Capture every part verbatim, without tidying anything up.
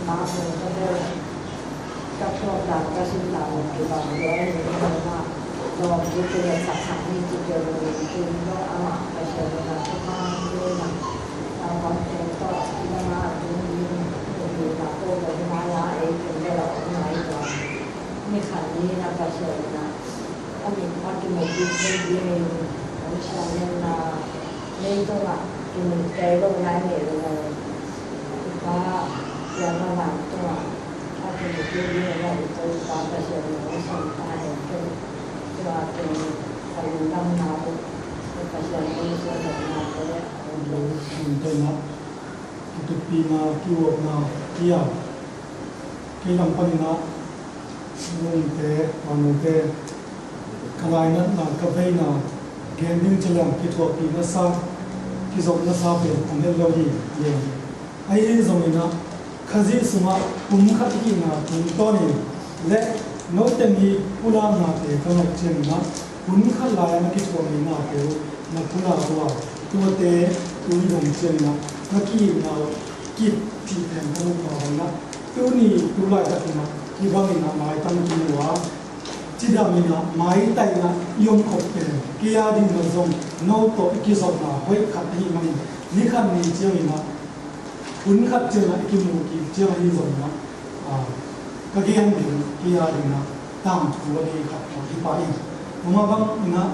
Ka thuak dan ka sin dan kibang lo a, ni na lawm tu tu le saksak ni tu te lo ni tu lo a, ka sia lo na tu ma lo na. A wan te to ki na ma tu ni tu ni na ko lo na ya e tu le lo na i lo. Ni khan ni na ka sia lo na. A mi a ki mo tu ni ni ni. Ka sia lo na. Nei tungah kimuhte lo nai ngei lo nai. Ka piang a nang tungah a kimuhte ding a ngai to ka Pasian in hong sawm ta hen ken. Tua ken ka lungdamna uh Pasian in hong sawm ta hen. Hong sawm ta hen. Ki tupina, ki upna, ki a, kei lam panin ah, nungte, vanute, ka lainatna, ka veina, gen ding ci leng kithuahpih nasa, kizop nasa pen hong het lo hi, gen. Ahi zongin ah, Khazih sungah kum khat i hihna tungtawnin le note mi pulaknate ka ngaih ciangin ah, hun khat lai-a na kithuah ngeina peuh na pulak uh a, tuate tui dong ciangin ah na ki-itna uh kip cih pen ka muh mah bangin ah, tuni tu laitakin ah hih bangin ah maitang ki mu a, cidam in ah maitang in ah i om khop pen kei a ding na zong no tawh i kizopna hoih khat ahih manin, ni khat ni ciangin ah hun khat ciangin ah i kimu kik ciang ahi zongin ah, ah, ka gen ding kei a ding ah tangthu a ding khat khat hi pah in. Tua mah bangin ah,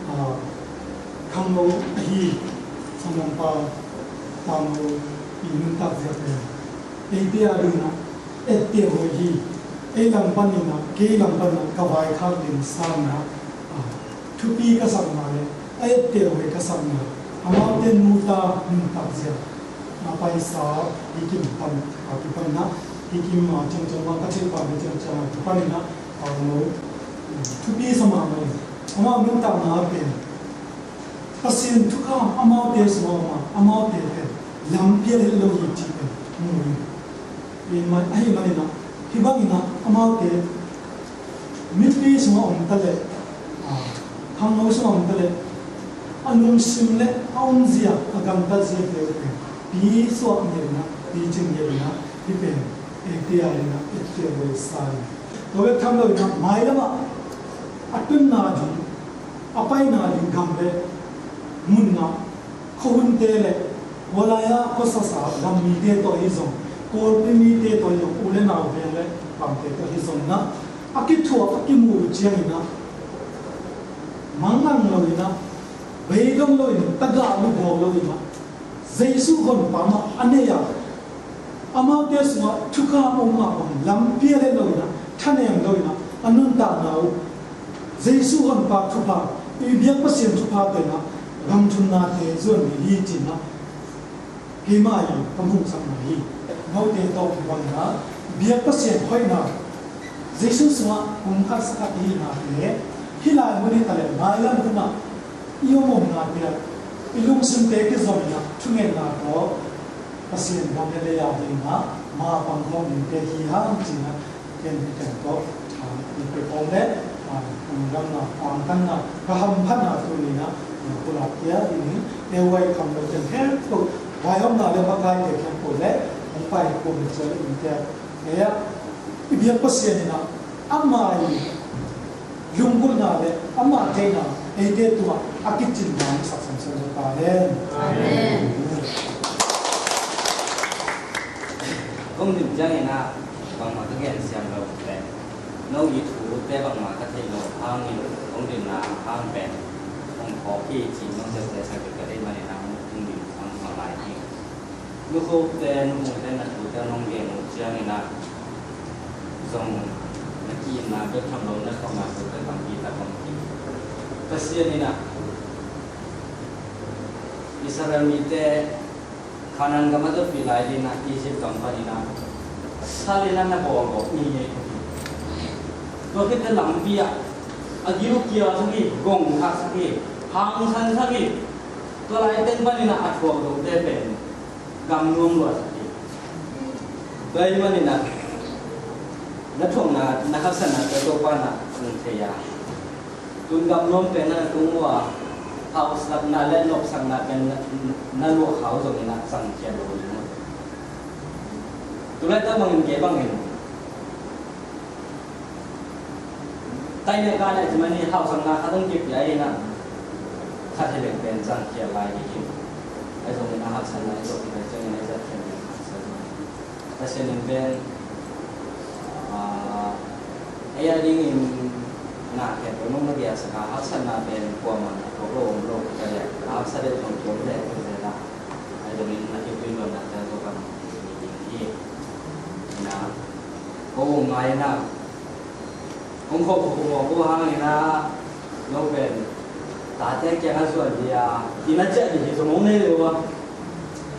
ah, khangno ahi Samlampa Tangno i nuntak zia pen eite a ding ah etteh huai hi. Ei lam panin ah, kei lam panin ah ka vaikhak ding sang in ah, ah, thupi ka sakna le a etteh huai ka sakna, amaute nuta nuntak zia a paisa hi kim pan, a kipan ah, hi kim a ciangciang bang ka cih pan hi ciangciang a kipan in ah, a no thupi sa mahmah in, amau nuntakna pen Pasian thukham amaute sungah om a, amaute pen lampi a let lo hi cih pen mu in. Ahi manin ah, hih bangin ah amaute mipi sungah om ta leh, ah, khangno sungah om ta leh, a lungsim le a omzia, a gamtatzia peuh pen pisuak ngiat in ah, picing ngiat in ah, hih pen eite a ding ah etteh huai sa in. Tua bek tham lo in ah, mailam ah a tunna ding, a paina ding gam le mun ah khuahunte le, hua lai-a khuasasa gam mite tawh ahi zong, Kawlpi mite tawh ahi zong, u le nau veng le bangte tawh ahi zong in ah, a kithuah a kimu uh ciangin ah, mangang lo in ah, beidong lo in, tagah lubawk lo in ah, Jesu honpa mah a nei a, amaute sungah thukham om mah bang, lampi a let lo in ah, thanem lo in ah, a nuntakna uh Jesu honpa thupha, i biak Pasian thupha tawh in ah, gamthumnate zuan ding hi ci-in ah, keimah in ka muhsakna hi. Note tawh kibang in ah, biak Pasian hoihna, Jesu sungah kum khat sa khat i hihnate, hih lai mun hi ta leh mailam hun ah i om omnate ah, i lungsimte kizom in ah, thungetna tawh Pasian gam le lei a ding ah mapang khawm dingte hi hang ci-in ah, ken, ken tawh, ah, i pek khawm le, ah, lungdamna, angtanna, ka hamphatna tuni in ah, ah, pulak khia ding hi. Ei huai kham lo ken khempeuh, vaihawmna le makaite khempeuh le, hong pai khawm le cial in te, ei ah, i biak Pasian in ah, amah i lunggulhna le amah theihna eite tungah a kicin ding sak semsem zo ta hen. Amen. Kong dim ciangin ah bangmah ka gen siam lo le, no i thute bangmah ka theih loh hangin kong dimna hang pen hong phawk hi ci, no tete sa ka deih manin ah kong dim bangmah lai hi. Nukhopte, nuhmute, na thute nong gen uh ciangin ah zong na ki-itna bek tham lo, na thuakna bek tampi tak om hi. Pasian in ah Israel mite Kanaan gam a dotpih lai dingin ah Egypt gam panin ah sal in ah na bawlgawp ni ngei khin hi. Tua khit teh lampi ah a gil kial sak hi, gong thak sak hi, hangsan sak hi. Tua lai teng panin ah a thuak lote pen gam nuam lua sak hi. Tua ahih manin ah na thuakna, na haksatnate Topa in ah hong thei a, tun gam nuam pen na tung uh a, hausakna le nopsakna pen na, na luah khak zongin ah zangkhia lo ding uh. Tulai ta bangin kei bangin taineh ka neh cimani hausakna khat hong kipia ina, khat hi leng pen zangkhial lai ding hi. Ahi zongin a haksatna i zawh kik ciangin a i zat khial ding haksatna. Pasian in pen, ah, ei a dingin na khempeuh nong na biaksak a, haksatna pen kuamah na thuak lo om lo ka leh, a haksa deuh zong ki om leh ka leh la. Ahi zongin na kipui luanna te zong ka mang ding hi. Ina, ko um ngai ina, kong khawh khawh khawh ko hang ina, no pen tate kiang a zuan dia, ina ciah ding hi zong hong nei lo a.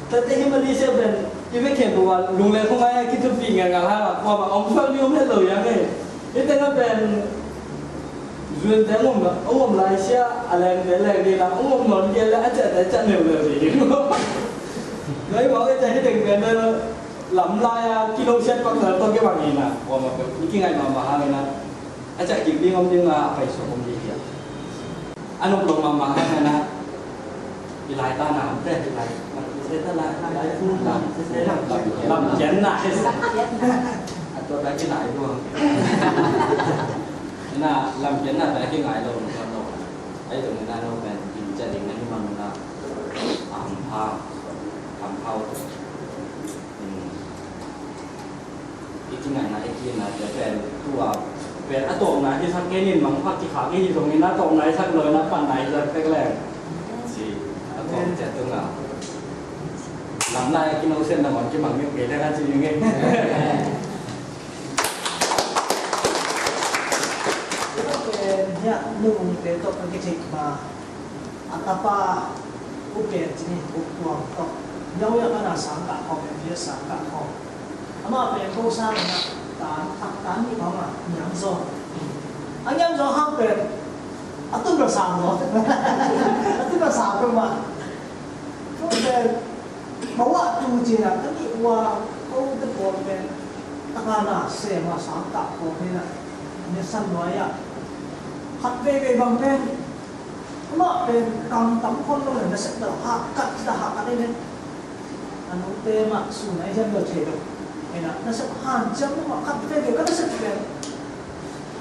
Tate hi Malaysia pen i vekhen ko a lungleng khong ai a kithupi ngal ngal hang a, kuamah om suak ni om het lo yang e. Hi teng a pen zuan teng om la, om lai sia a leng te leng ni la, om nawn kei le a ciah te ciah neu neu ni. Noi mau e ciah hi teng pen lam lai a kilo siat pak na tawh kei bang hi na, kuamah pen i kingaih mahmah hang ina. A ciah kik ding om ding a, a paisuak om ding hi a. A nop lo mahmah hang a na, i lai ta na, te i lai, i lai ta la, i lai fu la, lam kian na, a tua ta kinai duang. Na, lam kian na ta kinai lo, lo. Ai tu na no pen, in ciah ding na hi man na, a hampha, hampha. I kingaihna, i kingaihna te pen tua pen a tawpna hisak kei nin, mangpha kikhak i hi zongin a tawpna hisak lo in a panna hisak tek leng. Ci a tawp ciat tunga lamlai a kinohsiatna mah kimang ngei kei leng a ci ngei. Pen hiah nungte tawh ka kitheih ma. A tapa U Pen ci ni, U Tuang tawh. Yau ya kana sang kah khawm, M B S sang kah khawm. Amah pen ko sang na tan, tak tan ni khawm a, ngiam zaw. A ngiam zaw hang pen a tun ra sang zaw. A tun ra sang zaw ma. Ko pen bawa tu ci na, ka ni ua, ko te pawl pen taka na sem a sang kah khawm ni na. Ni san nuai a. Khat veve bang pen Amah pen kam tam khon lo le, nasep lo, hahkat ci ta, hahkat ei le. A nute mah sun a i hiam lo thei lo. Ena, nasep hanciam lo mah khat veve ka nasep pen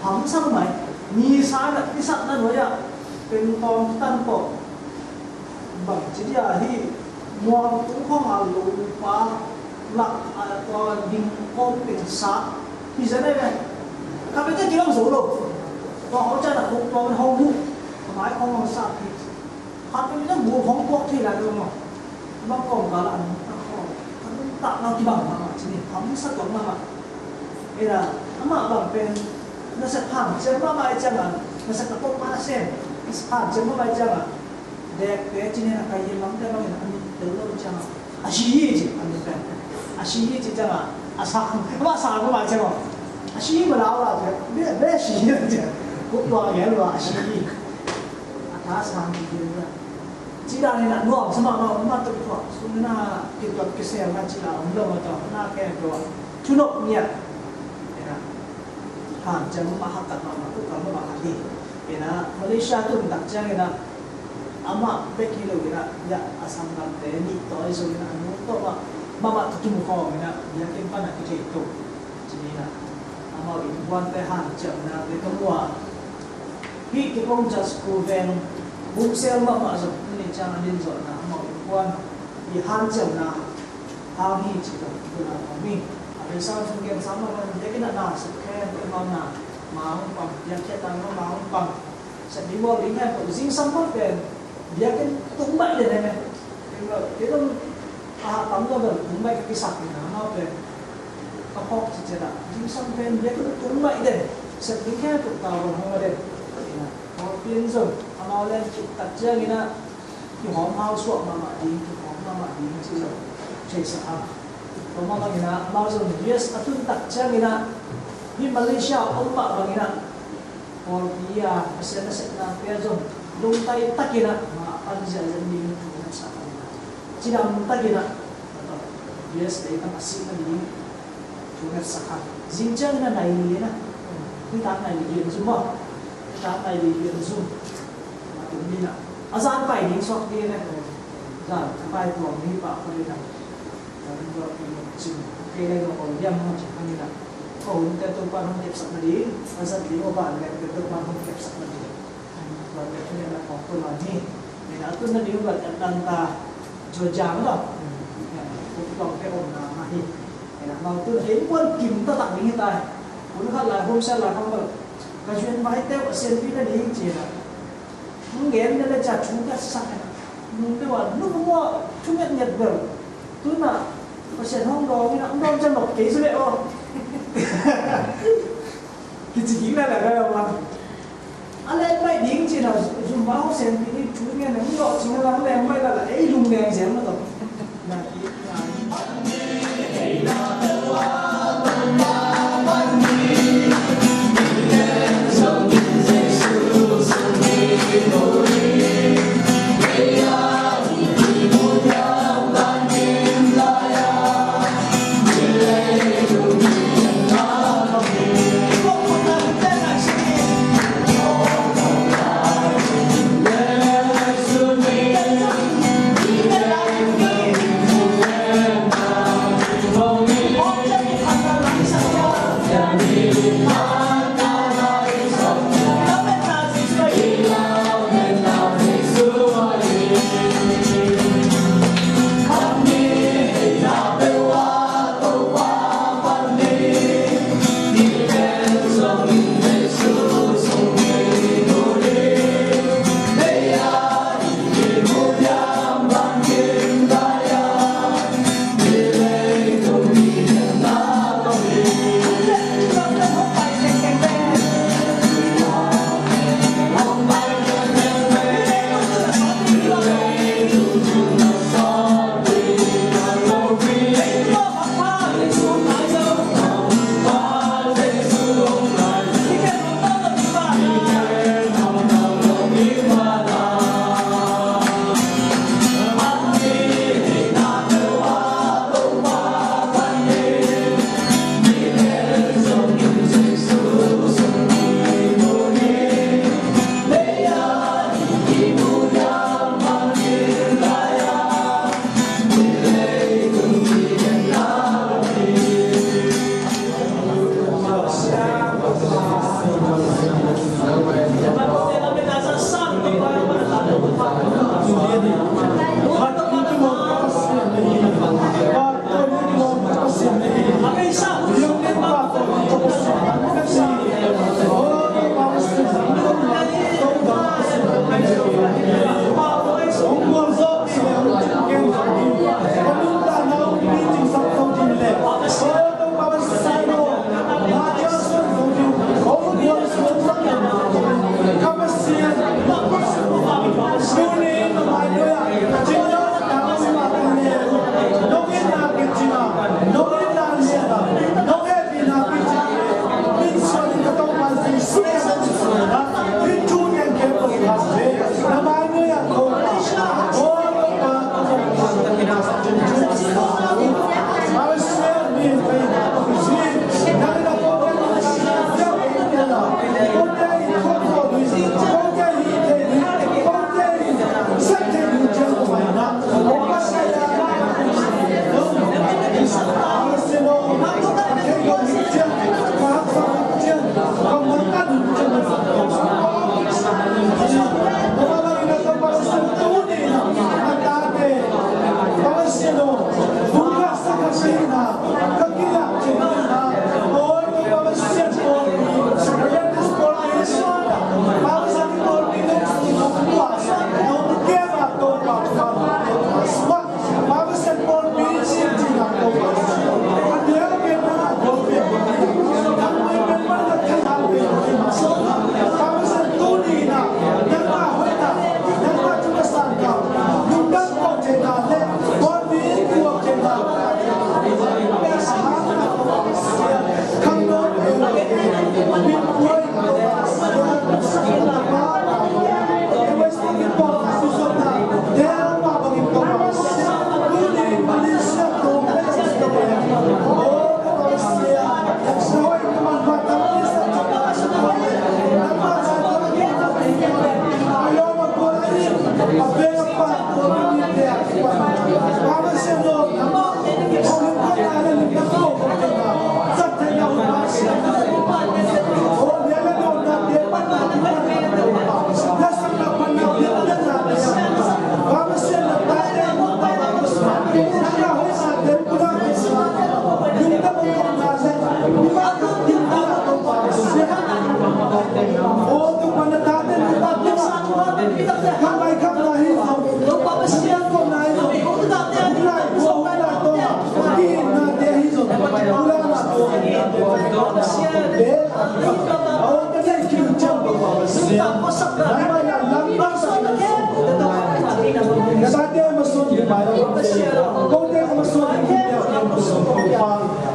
hamsa lo mai. Nisa na, nisa na nuai ah pen tawm tan tawh. Bang ci dia hi. Muang tung khawng a lo pa lak a tua ding kawm peng sa hi zen ai ve. Ka pete kilang zo lo. Tua hong chan a kong tua man hong hu. Ka mai khawng hong sa pi. Ka pete mu hong tuak thei lai lo maw. Bang kawm ka la an ta khawng. Ka nung tak na kibang mah mah ci ni. Hamsa tuak mah mah. Ina, amah bang pen nasep hanciam mah mah i ciang a. Nasep na kawm mah na sem. Hanciam mah mah i ciang a. Dekte cinin a kai hi lamte bangin a mit tel lo ciang a, a si hi ci, a mit pen a si hi ci ciang a, a sang, a sang ko ma ciang a, a si hi ma lau lau ci, be, be si hi ci. Kuk tua ngel lo a si hi. A tha sang ki hi lo. Ci dan in a nuam sa ma ma ma tuk tua. Sung na ki tua ki sel na ci la om lo ma tua na ke tua. Thunop nia. Ina. Hanciam ma hakat ma ma tuk ma ma ha hi. Ina Malaysia tun tak ciang ina. Amah bek hi lo ina, ya a sanggamte nih tawh ahi zongin a nu tawh mah, mahmah tutum khawm ina, biakinn pan a kithei to. Ci ina, amau innkuante hanciamna te ka mu a. Hih Kepong Church School veng bumsel mahmah zong, tuni ciang a din zawhna amau innkuan i hanciamna hang hi ci tawh, tuna khawm hi. A pen sang sung gen sang mahmah, biakinn a na sep khen, amau na, ma hong pang, biakinn a na ma hong pang. Sep ding bawl ding hen, zingsang pan pen biakinn tung baih den hen. Kei zong a tam lo pen tung baih ka kisak ding a, amau pen ka phawk ciciat ah zingsang pen biakinn tung baih den. Sep ding hen tuk tau ban hong a den. Pawlpi in zong amau len kik tak ciangin ah kihawm hau suak mahmah ding, kihawm mahmah ding ci zong theisak a. Tua mah bangin ah amau zong U S a tun tak ciangin ah hih Malaysia a om mah bangin ah Pawlpi a Pasian nasepnate ah zong lungtai takin ah mah pan ziahziah ding thu ngetsak a, cidam takin ah U S leitang a sihna ding thu ngetsak a. Zing ciangin ah nai li in ah, nitak nai li lian zum aw, nitak nai li lian zum. A tung ding ah a zan pai ding suak ding ah, zan a pai tuang ding pah pah ding ah. Zan tuak ding ah cin. Kei le ka ko liam hong ci hang in ah, ko hun te Topa'n hong kepsak nading, a zat ding a ban le te Topa'n hong kepsak nading. Ban le thu le na ko ko la ni. Ni na tun nading ban Atlanta, Georgia mah tawh. Kum tawng te om na mah hi. Ni na mau tun hei muan kim taktak ding hi ta. Hun khat lai home cell lai khang bel ka zuan mai te a sianpi nading ci na. Nung gen na le ca thu ka sak na. Nung te wa nung mua thu nget nget bel. Tu na Pasian hong dawng in a hong dawng ca nok kei su le aw. Kici ding na le ka ya wa. A leng mai ding ci na Zumba hong sianpi ni thu ngen na hong dawng ci na la leng mai la la ei lung leng sian ma tawh.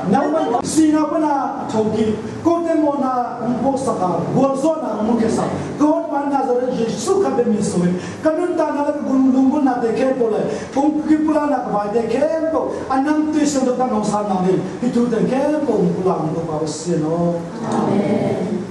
Nangmah sihna pana a thokik, kote mawhna hong puaksak a, gualzawhna hong mukhia sak, ka Hoih Pa Nazareth Jesuh Khrih min suangin ka nuntakna le ka lunggulhnate khempeuh le hong kipulakna ka vaite khempeuh a nang tui siangtho tawh hong sanna ding hih thute khempeuh hong pulak hong Topa Pasian aw. Amen.